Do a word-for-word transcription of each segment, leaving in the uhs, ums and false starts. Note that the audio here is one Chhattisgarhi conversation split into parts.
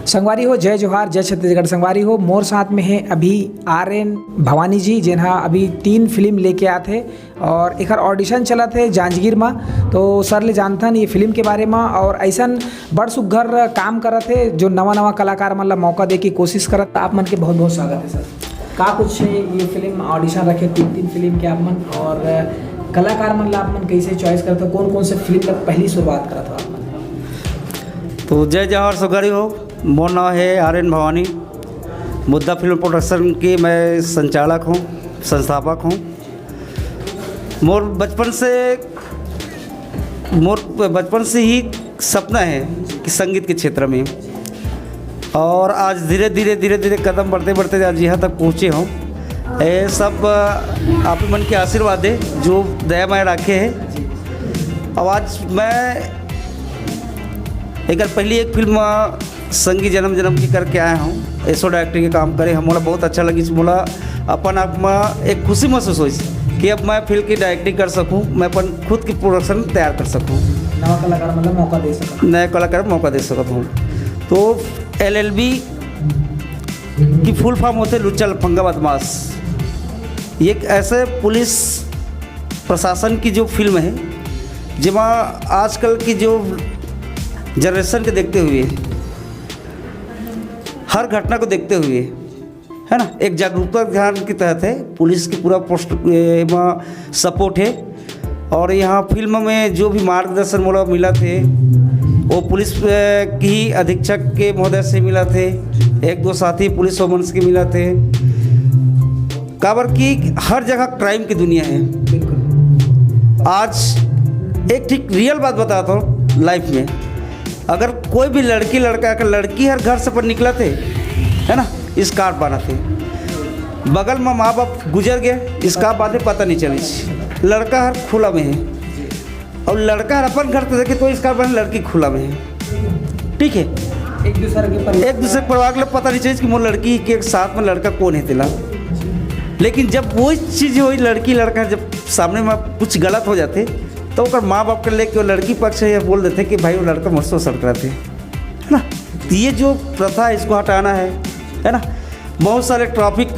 संगवारी हो, जय जोहार, जय छत्तीसगढ़। संगवारी हो, मोर साथ में है अभी आर एन भवानी जी, जेन हा अभी तीन फिल्म लेके आत हे और एकर ऑडिशन चलत हे जांजगीर मा। तो सर ले जानथन ये फिल्म के बारे मा और ऐसन बड़ सुग्घर काम करत हे, जो नवा नवा कलाकार मन ला मौका दे के कोशिश करत। आप मन के बहुत बहुत स्वागत है सर। का कुछ ये फिल्म ऑडिशन रखे तीन तीन फिल्म के आप मन, और कलाकार मन ला आप मन कैसे चॉइस करत हो, कौन कौन से फिल्म तक पहली शुरुआत करत हो आप मन? तो जय जोहार संगवारी हो, मोर नाम है आर एन भवानी। मुद्दा फिल्म प्रोडक्शन के मैं संचालक हूँ, संस्थापक हूँ। मोर बचपन से मोर बचपन से ही सपना है कि संगीत के क्षेत्र में, और आज धीरे धीरे धीरे धीरे कदम बढ़ते बढ़ते आज यहाँ तक पहुँचे हूँ। ये सब आप मन के आशीर्वाद है, जो दया माया राखे है। अब आज मैं एक पहली एक फिल्म संगी जन्म जन्म की करके आया हूँ। एसो डायरेक्टर के काम करे, हमला बहुत अच्छा लगिस। मोला अपन आप में एक खुशी महसूस होइस कि अब मैं फिल्म की डायरेक्टिंग कर सकूँ, मैं अपन खुद की प्रोडक्शन तैयार कर सकूँ। नवा कलाकार मतलब मौका दे सकत। नया कलाकार मौका दे सकत हूँ। तो एल एल बी की फुल फॉर्म होते लुच्चा लफंगा बदमाश। ये एक ऐसे पुलिस प्रशासन की जो फिल्म है, जेमा आजकल की जो जनरेशन के देखते हुए, हर घटना को देखते हुए, है ना, एक जागरूकता अभियान के तहत है। पुलिस की पूरा पोस्ट एमा सपोर्ट है। और यहाँ फिल्म में जो भी मार्गदर्शन मोला मिला थे, वो पुलिस अ, की अधीक्षक के महोदय से मिला थे, एक दो साथी पुलिस वुमन्स के मिला थे। काबर कि हर जगह क्राइम की दुनिया है। बिल्कुल। आज एक ठीक रियल बात बताता हूँ लाइफ में, अगर कोई भी लड़की लड़का, अगर लड़की हर घर से पर निकला थे, है ना, स्कार्फ बांधा थे, बगल में माँ बाप गुजर गए, स्कार्फ बांधे पता नहीं चलिस। लड़का हर खुला में है और लड़का हर अपन घर से देखे तो स्कार्फ बांधे, लड़की खुला में है। ठीक है, एक दूसरे के परिवार एक दूसरे के परिवार के लिए पता नहीं चलिस कि मोर लड़की के साथ में लड़का कौन है तेला। लेकिन जब वो चीज़ हुई, लड़की लड़का जब सामने में कुछ गलत हो जाते, तो ओकर माँ बाप के लेके वो लड़की पक्ष ये बोल देते कि भाई वो लड़का मुझसे शोषण कराते, है ना। तो ये जो प्रथा है, इसको हटाना है, है ना। बहुत सारे ट्रैफिक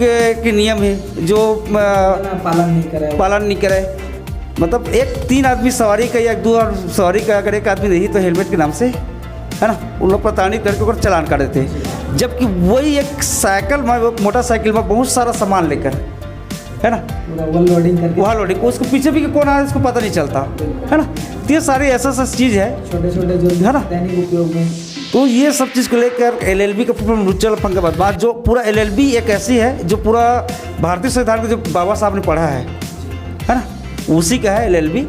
के नियम है जो अ, पालन नहीं करे। पालन नहीं करे। मतलब एक तीन आदमी सवारी का या दो और सवारी का अगर एक आदमी नहीं तो हेलमेट के नाम से, है ना, उन लोग प्रताड़ित करके ओकर चालान काट देते हैं। जबकि वही एक साइकिल में, वो मोटरसाइकिल में बहुत सारा सामान लेकर, है ना, पूरा ओवरलोडिंग करके। ओवरलोडिंग, उसको पीछे भी कौन आया, इसको पता नहीं चलता, है ना। तो ये सारी ऐसा ऐसा चीज़ है, छोटे छोटे जो है ना, दैनिक उपयोग में। तो ये सब चीज़ को लेकर एल एल बी का पूरा लुच्चा लफंगा बदमाश, जो पूरा एल एल बी एक ऐसी है जो पूरा भारतीय संविधान के जो बाबा साहब ने पढ़ा है, है ना, उसी का है एल एल बी।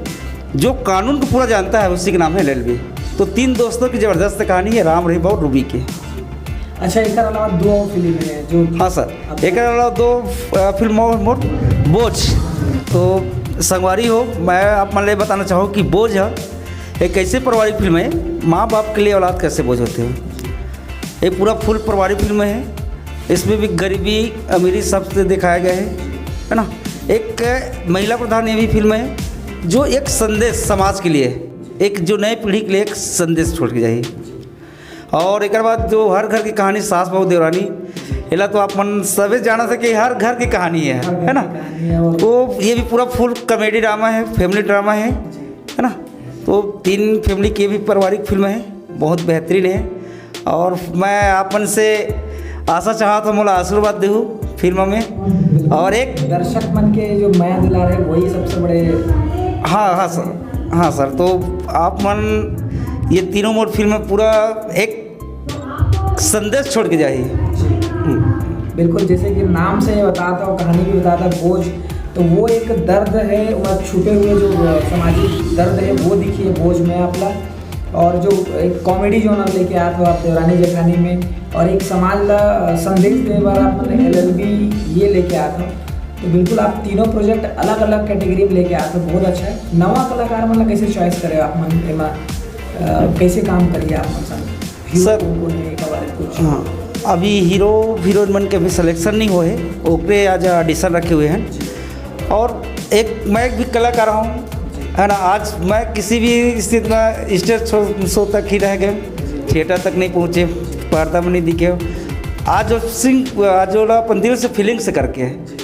जो कानून को पूरा जानता है, उसी का नाम है एल एल बी। तो तीन दोस्तों की ज़बरदस्त कहानी है राम रहीम और रूबी की। अच्छा, एक अलावा दो फिल्म है जो हाँ सर, एक अलावा दो अ, फिल्म और मोर बोझ। तो संगवारी हो, मैं आप मन ले बताना चाहूँ कि बोझ है एक ऐसे पारिवारिक फिल्म है, माँ बाप के लिए औलाद कैसे बोझ होते हैं। ये पूरा फुल पारिवारिक फिल्म है। इसमें भी गरीबी अमीरी सब से दिखाया गया है, है ना। एक महिला प्रधान ये भी फिल्म है जो एक संदेश समाज के लिए, एक जो नई पीढ़ी के लिए एक संदेश छोड़ के जाइए। और एक बाद जो हर घर की कहानी सास बहू देवरानी, एला तो आप मन सबे जाना से कि हर घर की कहानी है, है ना। तो ये भी पूरा फुल कॉमेडी ड्रामा है, फैमिली ड्रामा है, है ना। तो तीन फैमिली की भी पारिवारिक फिल्म है, बहुत बेहतरीन है। और मैं आप मन से आशा चाहत हूँ, मोला आशीर्वाद देहू फिल्म में। और एक दर्शक मन के जो मया दुलार है, वही सबसे बड़े। हाँ हाँ सर, हाँ सर। तो आप मन ये तीनों मोर फिल्म में पूरा एक संदेश छोड़ के जाही। बिल्कुल, जैसे कि नाम से ये बताता हो, कहानी भी बताता है, बोझ, तो वो एक दर्द है, वह छुपे हुए जो सामाजिक दर्द है, वो दिखी है बोझ में आपला। और जो एक कॉमेडी जॉनर लेके आत हो आप देवरानी जेठानी में, और एक समाज ला संदेश देवे बर आप मन एल एल बी ये लेके आत हो, तो बिल्कुल आप तीनों प्रोजेक्ट अलग अलग कैटेगरी में लेके आत हो, बहुत अच्छा है। नवा कलाकार मन ला कैसे चॉइस करे आप मन एमा, अ, कैसे काम करिए आप मन संग? हीरो सर, कौन कौन है, एकर बारे में कुछ? हाँ, अभी हीरो हीरोइन मन के अभी सिलेक्शन नहीं हुए है, ओकरे आज ऑडिशन रखे हुए हैं। और एक मैं भी कलाकार हूँ, है ना। आज मैं किसी भी स्थिति में स्टेज शो, शो तक ही रह गए, थिएटर तक नहीं पहुँचे। पर्दा में नहीं दिखे हो। आज जो सिंह, आज जो ना अपन दिल से फीलिंग से करके है।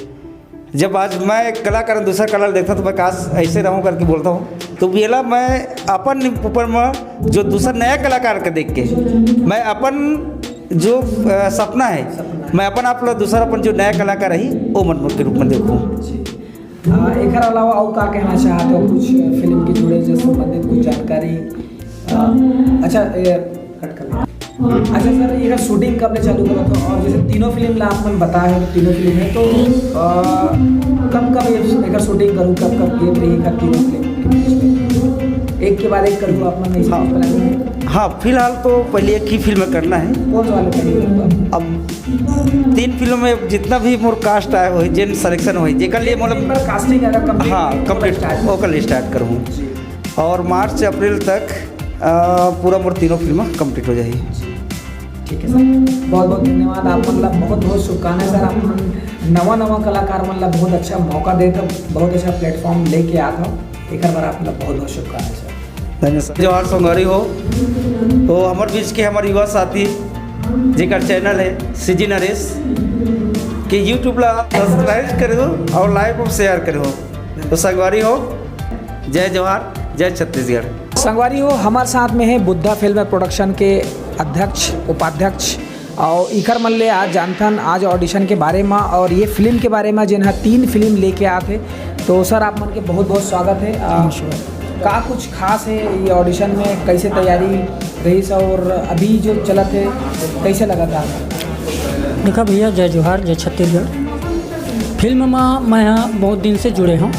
जब आज मैं एक कलाकार दूसरा कला देखता तो मैं काश ऐसे रहूं करके बोलता हूं। तो ये ला मैं अपन ऊपर में जो दूसरा नया कलाकार के देख के मैं अपन जो अ, सपना है, मैं अपन आप लोग दूसरा अपन जो नया कलाकार रही वो मन के रूप में देखूं। आ, एकर अलावा अउ का कहना चाहत हो कुछ फिल्म के जुड़े से संबंधित कुछ जानकारी? आ, अच्छा, ए, कट कर। अच्छा सर, एकर शूटिंग कब ले चालू करत हो? और जैसे तीनों फिल्म ला आप मन बताए हो, तीनों फिल्म है तो आ, कब कब ये एकर शूटिंग करूँ, कब कब गेप रही एकर तीनों फिल्म के बीच में? एक के बाद एक करूँ आप मन ऐसे कुछ plan है? हाँ, फिलहाल तो पहले एक ही फिल्म करना है। कौन सा वाला पहले करूँ? अब तीन फिल्म में जितना भी मोर कास्ट आया हो, जिन सिलेक्शन हो, जेकर लिए मतलब पर कास्टिंग अगर कंप्लीट हाँ, कंप्लीट ओकर स्टार्ट करूँ। और मार्च अप्रैल तक अ, पूरा मोर तीनों फिल्म कंप्लीट हो जाही। ठीक है सर, बहुत बहुत धन्यवाद। आप मतलब बहुत बहुत शुभकामनाएं सर। आप मन नवा नवा कलाकार मन ला बहुत अच्छा मौका देत हो, बहुत अच्छा प्लेटफॉर्म लेके आत हो, एकर बर आप मतलब बहुत बहुत शुभकामनाएं सर। धन्यवाद सर। जोहार संगवारी हो। तो हमर बीच के हमर युवा साथी जेकर चैनल है सीजी नरेश के YouTube ला सब्सक्राइब करो और लाइक और शेयर करो। तो संगवारी हो, जय जोहार, जय छत्तीसगढ़। संगवारी हो, हमारे साथ में है बुद्धा फिल्म प्रोडक्शन के अध्यक्ष, उपाध्यक्ष, और इकर मन ले आज जानथन आज ऑडिशन के बारे में और ये फिल्म के बारे में, जिन ह तीन फिल्म लेके आत हे। तो सर, आप मन के बहुत बहुत स्वागत है। आ, का कुछ खास है ये ऑडिशन में, कैसे तैयारी रही और अभी जो चलत है, कैसे लगा था? देखा भैया, जय जोहार, जय छत्तीसगढ़। फिल्म में मैं यहाँ बहुत दिन से जुड़े हूँ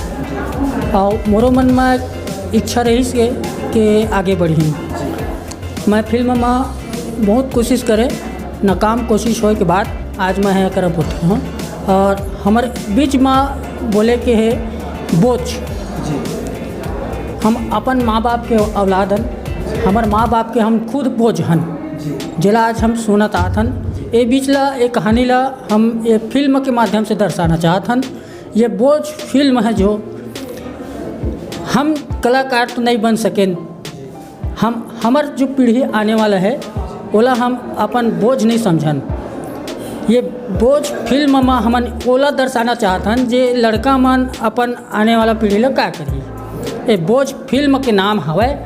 और मोरो मन में इच्छा रही के, के आगे बढ़ी। मैं फिल्म में बहुत कोशिश करे, नाकाम कोशिश होए के बाद आज मैं यहाँ करब उठे हूँ। और हमारे बीच में बोले के है बोझ, हम अपन माँ बाप के औलाद हन, हमार माँ बाप के हम खुद बोझ हन, जेला आज हम सुनत आत हन। ए बीच ला, ए कहानी ला हम ए फिल्म के माध्यम से दर्शाना चाहत हन। ये बोझ फिल्म है जो हम कलाकार तो नहीं बन सकेन, हम हमर जो पीढ़ी आने वाला है ओला हम अपन बोझ नहीं समझन। ये बोझ फिल्म में हमन ओला दर्शाना चाहत हन जे लड़का मन अपन आने वाला पीढ़ी ला का करही। ये बोझ फिल्म के नाम हवय,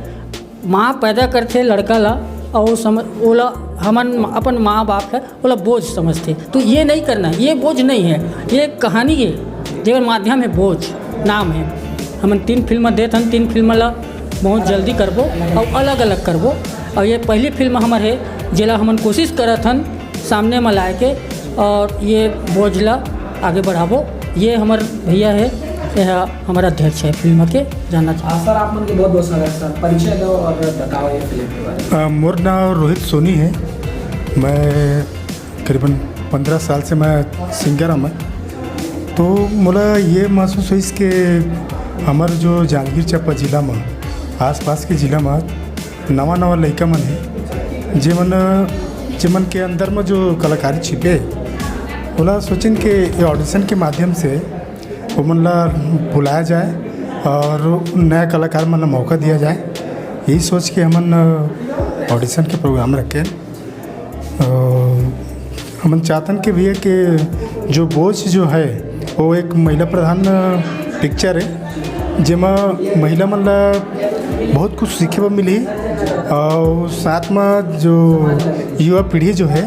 माँ पैदा करथे लड़का ला और सम ओला हमन अपन माँ बाप ला ओला बोझ समझथे। तो ये नहीं करना, ये बोझ नहीं है, ये एक कहानी है जेकर माध्यम है बोझ नाम है। हमन तीन फिल्म देत हन, तीन फिल्म ला बहुत जल्दी करबो और अलग अलग करबो। और ये पहली फिल्म हमर है जेला हमन कोशिश करत हन सामने में लाए के और ये बोझ ला आगे बढ़ाबो। ये हमर भैया है, यह हमारा अध्यक्ष है फिल्म के, जानना चाहते सर, आप मन के बहुत बहुत स्वागत सर। परिचय दो और बताओ ये फिल्म के बारे में। अ, मोर नाम रोहित सोनी है। मैं करीबन पंद्रह साल से मैं सिंगर हूँ मैं। तो मोला ये महसूस होइस कि हमर जो जांजगीर चांपा जिला में, आसपास के जिला में नवा नवा लइका मन है, जेमन जेमन के अंदर में जो कलाकारी छिपे है, ओला सोचिन के ये ऑडिशन के माध्यम से ओमन ला बुलाया जाए और नया कलाकार मन ला मौका दिया जाए। यही सोच के हमन ऑडिशन के प्रोग्राम रखे। और हमन चाहतन कि भैया के जो बोझ जो है वो एक महिला प्रधान पिक्चर है, जेमा महिला मन ला बहुत कुछ सीखे बर मिली और साथ में जो युवा पीढ़ी जो है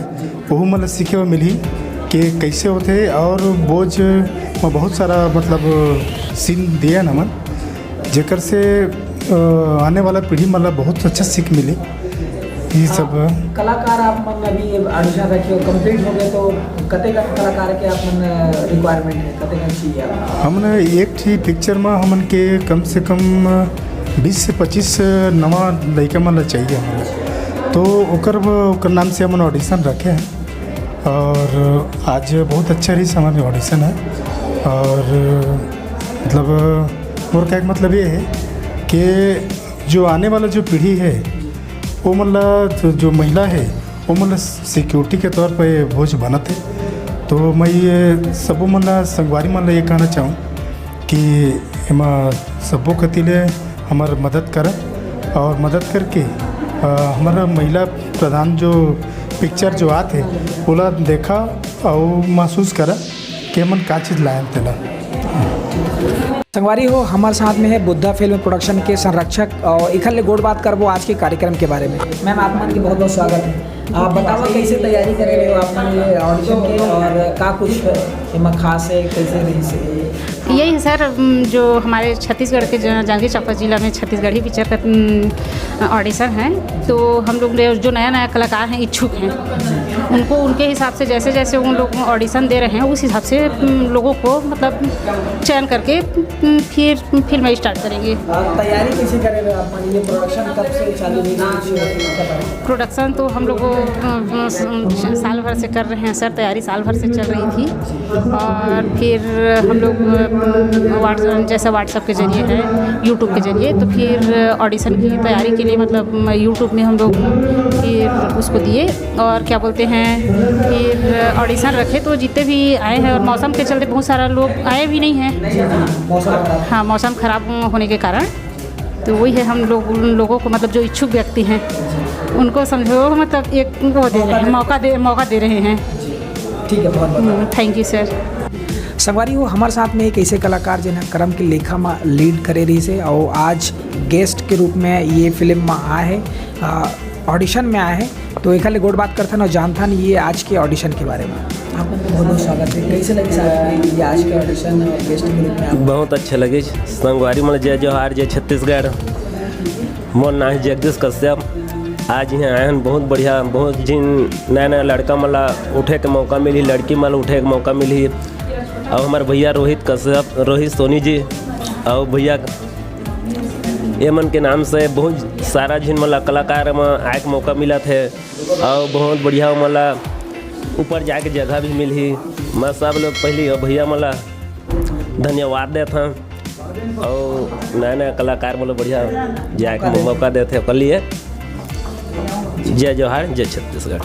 वहू मन ला सीखे बर मिली कि कैसे होते और बोझ में बहुत सारा मतलब सीन दिए हमन जेकर से अ, आने वाला पीढ़ी मतलब बहुत अच्छा सीख मिली। ये सब कलाकार आप मन अभी ऑडिशन रखे हो, कंप्लीट हो गए, तो कतेक कलाकार के आप मन रिक्वायरमेंट है, कतेक चाहिए आप? हमन एक ठी पिक्चर में हमन के कम से कम बीस से पच्चीस नवा लइका मन ला चाहिए हमन। तो ओकर ओकर नाम से हमन ऑडिशन रखे हैं और आज बहुत अच्छा रही हमारे ऑडिशन है। और मतलब मोर कहे के मतलब ये है कि जो आने वाला जो पीढ़ी है वो मतलब जो महिला है वो मतलब सिक्योरिटी के तौर पे बोझ बनत है। तो मैं ये सबो मन ला संगवारी मन ला ये कहना चाहूँ कि एमा सबो कति ले हमर मदद करत और मदद करके अ, हमर महिला प्रधान जो पिक्चर जो आथे, ओला देखा अउ महसूस करा कि हमन का चीज लायन तेला। संगवारी हो, हमारे साथ में है बुद्धा फिल्म प्रोडक्शन के संरक्षक और एखर ले गोठ बात करबो आज के कार्यक्रम के बारे में। मैम, आप मन के बहुत बहुत स्वागत है। आप बताओ, कैसे तैयारी करे रहे हो आप मन ये ऑडिशन के और का कुछ एमा खास है, कैसे रही से? यही है सर, उम, जो हमारे छत्तीसगढ़ के ज-, जांजगीर चांपा जिला में छत्तीसगढ़ी पिक्चर का, उम, ऑडिशन है, तो हम लोग ने जो नया नया कलाकार हैं, इच्छुक हैं, उनको, उनके हिसाब से जैसे जैसे उन लोग ऑडिशन दे रहे हैं, उस हिसाब से, उम, लोगों को मतलब चयन करके, उम, फिर फिल्म स्टार्ट करेंगे। आप तैयारी कैसे करे रहे हो आप मन? ये प्रोडक्शन कब से चालू हुई, कुछ पता है? प्रोडक्शन तो हम लोग, अ, अ, स-, साल भर से कर रहे हैं सर, तैयारी साल भर से चल रही थी। और फिर हम लोग, अ, व्हाट्स-, जैसे WhatsApp के जरिए है, YouTube के जरिए, तो फिर ऑडिशन की तैयारी के लिए, मतलब, YouTube में हम लोग फिर उसको दिए और क्या बोलते हैं, फिर ऑडिशन रखे, तो जितने भी आए हैं, और मौसम के चलते बहुत सारा लोग आए भी नहीं हैं। हाँ, मौसम ख़राब होने के कारण, तो वही है, हम लोग उन लोगों को, मतलब, जो इच्छुक व्यक्ति हैं, उनको समझो, मतलब, एक वो दे रहे हैं, मौका दे, मौका दे रहे हैं। ठीक है, बहुत बहुत थैंक यू सर। संगवारी हो, हमारे साथ में एक ऐसे कलाकार, जिन्हें करम के लेखा में लीड करे रही से, और आज गेस्ट के रूप में ये फिल्म में आए हैं, आ, ऑडिशन में आए हैं, तो एखर ले गोठ बात करथन और जानथन ये आज के ऑडिशन के बारे में। आप लोग को बहुत बहुत स्वागत है। कैसे लगी सर आपके ये आज के ऑडिशन और गेस्ट के रूप में आप? बहुत अच्छा लगे। संगवारी मन, जय जोहार, जय छत्तीसगढ़। मोर नाम है जगदीश कश्यप। आज यहाँ आए हैं, बहुत बढ़िया, बहुत जिन नया नया लड़का मन ला उठे के मौका मिली, लड़की मन ला उठे के मौका मिली, और हमारे भैया रोहित कश्यप, रोहित सोनी जी, और भैया, ये मन के नाम से बहुत सारा झिन मन ला कलाकार में आए के मौका मिलत है, और बहुत बढ़िया मन ला ऊपर जाए के जगह भी मिलही। मैं सब लोग पहली भैया मन ला धन्यवाद देत हूँ, और नया नया कलाकार मन ला बढ़िया जाए के मौका देत है, ओकर लिए जय जोहार, जय छत्तीसगढ़।